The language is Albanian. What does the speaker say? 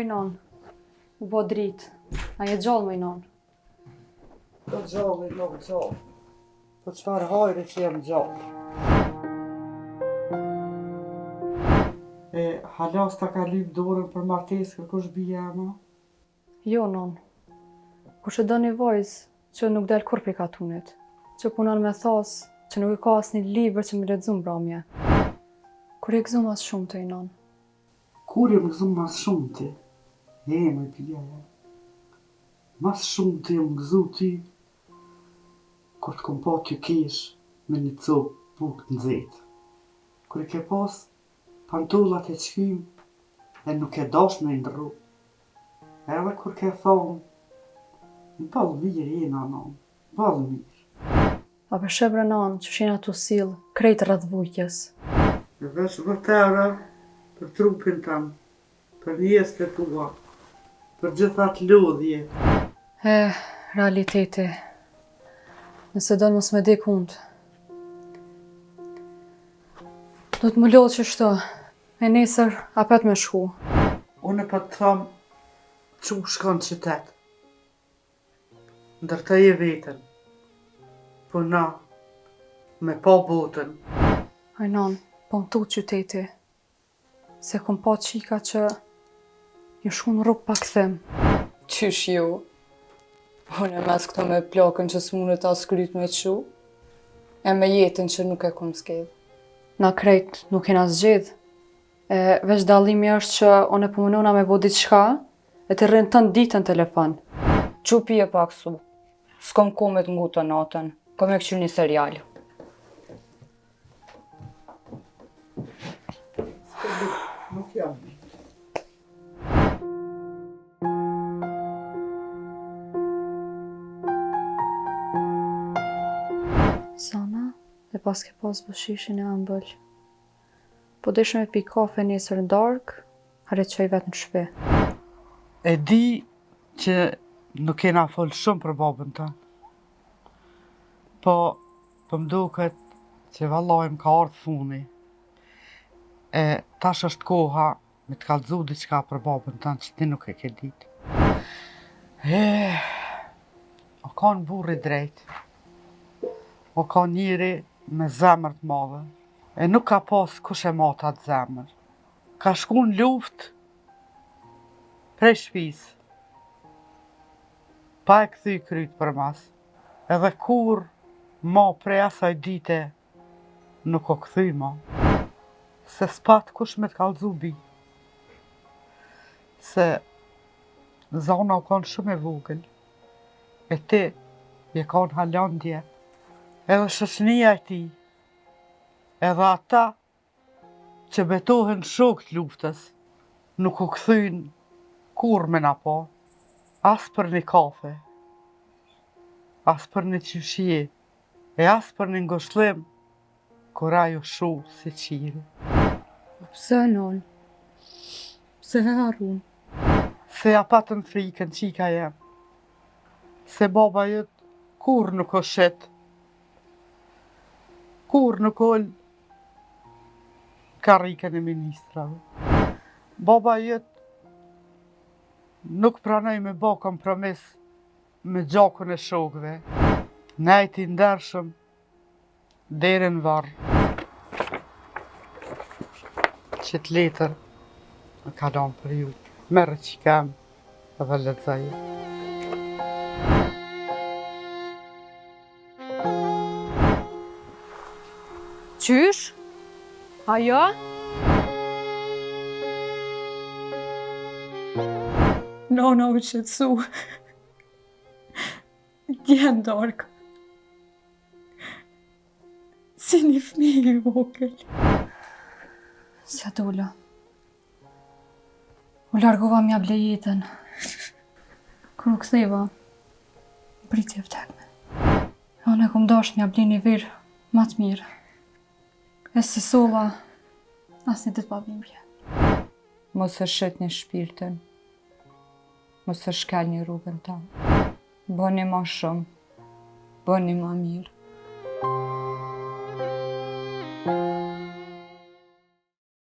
Oj non, u bo dritë. A je gjallë moj non? Po gjallë, no, gjallë. Po çfarë hajre që jam gjallë. E hala s'ta ka lyp dorën për martesë kërkush bija eme? Jo, non. Kush e do një vajzë që nuk del kurrë prej katunit, që punon me thasë, që nuk e ka asnjë libër që me lexu mbrëmje. Kur je gëzu ma s'shumti, non? Kur jam gëzu ma s'shumti? E, moj bija jem. Ma s'shumti jam gëzu ty, kur të kom pa tu kesh me një copë bukë të nxehtë. Kur i ke pas Pantollat e qkym e nuk ke dasht me i ndrru edhe kur ke thonë boll mirë jena nonë boll mirë. A pe sheh bre nanë qysh jena tu sill krejt rreth vujtjes. Veç dhetë euro për trupin tënd, për njerëzit e tua, për gjithë atë lodhje. Eh, realiteti. Nëse don mos me dek hundë. Duhet m'u lodhë qështu, e nesër apet me shku. Unë po të thom çu shko në qytet. Ndërtoje veten. Puno. Me pa botën. Aj non, po më tut qyteti. Se kom pa qika që jon shku në rrugë pa kthim. Qysh jo? Unë e mes këto me plakën që s'mundet as kryt me çu, e me jetën që nuk e kom zgjedh. Na krejt nuk jena zgjedh. E veç dallimi është që unë po munona me bo diçka, e ti rrin tënë ditën n'telefon. Çu pije pak supë. S'kom kohë me të ngu të natën. Kom me këqyr një serial. Nuk jam. Zana, e paske pas buzëqeshjen e ëmbël. Po deshe me pi kafe nesër në darkë, hajde t'çoj vetë në shpi. E di që nuk kena folë shumë për babën tënd. Po, po më duket që vallai më ka ardhë funi. E tash është koha me të kallzu diçka për babën tënd që ti nuk e ke ditë. E, o kanë burrë i drejtë. O kanë njeri me zemër të madhe. E nuk ka pas kush e mat atë zemër. Ka shku në luftë prej shpisë. Pa e kthy kryt përmas. Edhe kurrë ma prej asaj dite nuk o kthy ma. Se s'pat kush me të kallzu bi. Se Zana u kanë shumë e vogël. E ti je kanë hala n'djep. Edhe shoqnia e tij. Edhe ata që betohen shokë të luftës, nuk u kthyn kurrë me na pa, as për një kafe, as për një qyshje, e as për një ngushllim, kur ai u shu si qiri. Po pse, nonë? Pse e harrun? Se ja patën frikën, qika jem. Se baba jot kurrë nuk u shit. Kurrë nuk u ul karrikën e ministrave. Baba jot nuk pranoi me bo kompromis me gjakun e shokëve. Nejti i ndershëm deri në varr. Qit letër e ka lanë për ju. Merre qika jem dhe lexoje. Qysh? Ajo? Nona u qetësu. Dje në darkë. Si një fmi i vogël. S'ja dola. U largova m'ja ble jetën. Kur u ktheva, m'priti e vdekme. E unë e kom dasht m'ja ble një verë ma të mirë. E s'i solla asnjë ditë pa dhimbje. Mos e shitni shpirtin. Mos e shkelni rrugën tame. Bëni ma shumë. Bëni ma mirë.